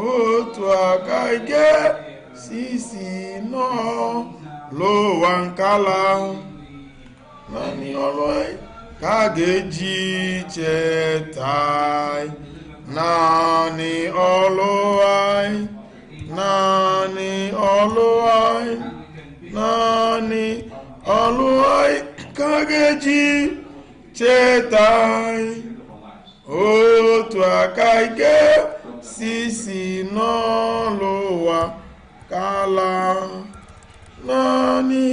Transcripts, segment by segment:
Otu aka ike sisi n'ụwa nkala. Naanị ọlụ anyị ka a ga-eji cheta anyị. Naanị ọlụ anyị, naanị ọlụ anyị, naanị ọlụ anyị ka a ga-eji cheta anyị. Otu aka ike sisi n'ụwa kala. Naanị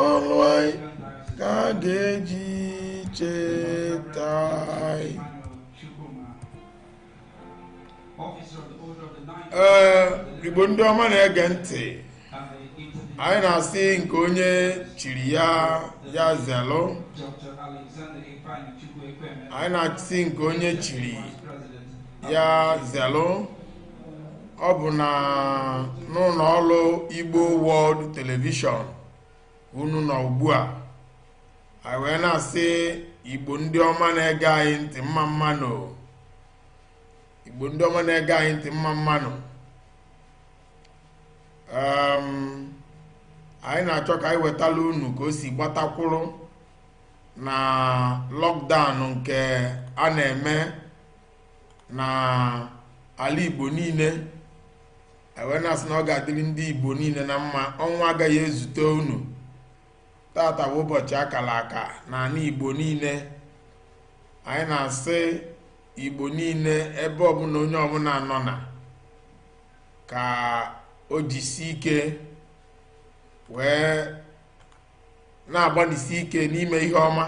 ọlụ anyị ka a ga-eji cheta anyị. Ee, Igbo ndị ọma na-ege ntị, anyị na-asị nke onye chiri ya ya zelụ. Anyị na-asị nke onye chiri ya zelụ. Ọ bụ na n'ụlọ ọrụ Igbo World Television unu nọ ugbu a. Anyị wee na-asị Igbo ndị ọma na-ege anyị ntị mma mmanụ. Igbo ndị ọma na-ege anyị ntị mma mmanụ. Anyị na-achọ ka anyị wetala unu ka o si gbatakwuru na lockdown nke a na-eme na ala Igbo niile. Anyị wee na-asị na ọ ga-adịrị ndị Igbo niile na mma, ọnwa agaghị ezute unu. Tata bụ ụbọchị akara aka n'ala Igbo niile. Anyị na-asị Igbo niile ebe ọbụla onye ọbụla nọ na ka o jisi ike wee na-agbalịsi ike n'ime ihe ọma.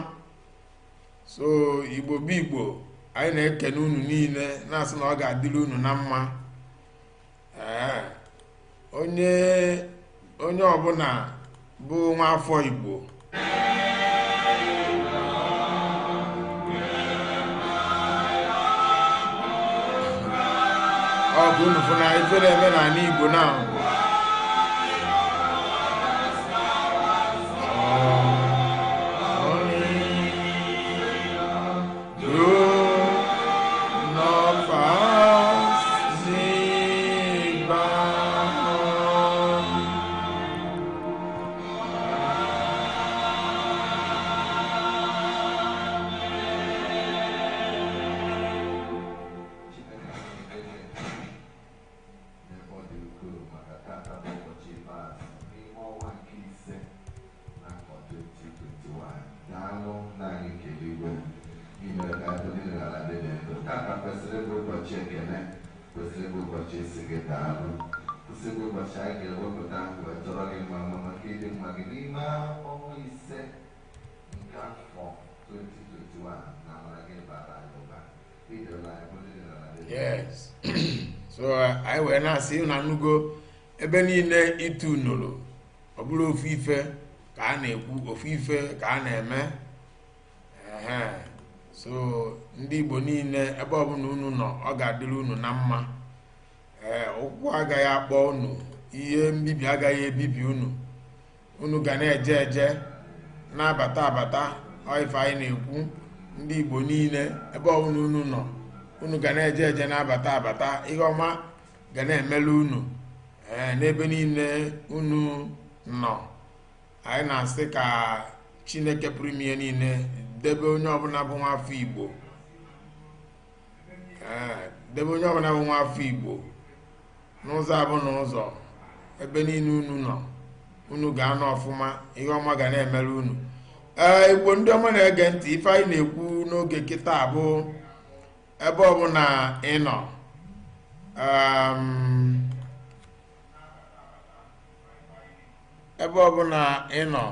So Igbo bụ Igbo, anyị na-ekene unu niile na-asị na ọ ga-adịrị unu na mma. Ee, onye ọbụla bụ nwa afọ Igbo, ọ bụ unu fụ na ife na-eme n'ala Igbo na yes. So anyị wee na-asị na anụgo ebe niile ịtụ nụrụ, ọ bụrụ ofu ife ka a na-ekwu, ofu ife ka a na-eme. So ndị Igbo niile ebe ọbụla unu nọ, ọ ga-adịrị unu na mma. Ee, ụkwụ agaghị akpọ unu, ihe mbibi agaghị ebibi unu. Unu ga na-eje eje na-abata abata. Ọ ife anyị na-ekwu, ndị Igbo niile ebe ọbụla unu nọ, unu ga na-eje eje na-abata abata. Ihe ọma ga na-emelu unu ee n'ebe niile unu nọ. Anyị na-asị ka Chineke pụrụ ime ihe niile debe onye ọbụla bụ nwa afọ Igbo, ee, debe onye ọbụla bụ nwa afọ Igbo n'ụzọ abụ na ụzọ ebe niile unu nọ, unu ga-anọ ọfụma, ihe ọma ga na-emere unu. Ee, Igbo ndị ọma na-ege ntị, ife anyị na-ekwu n'oge kịta bụ ebe ọbụla ị nọ, ebe ọbụla ị nọ,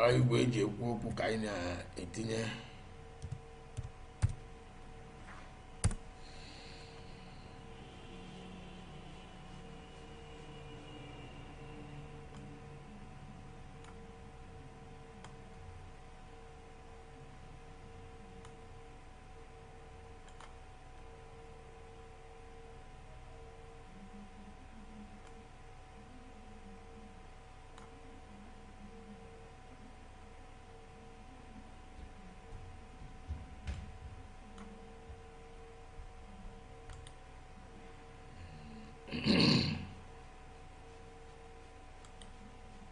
Ọ igwe eji ekwu okwu ka anyị na-etinye.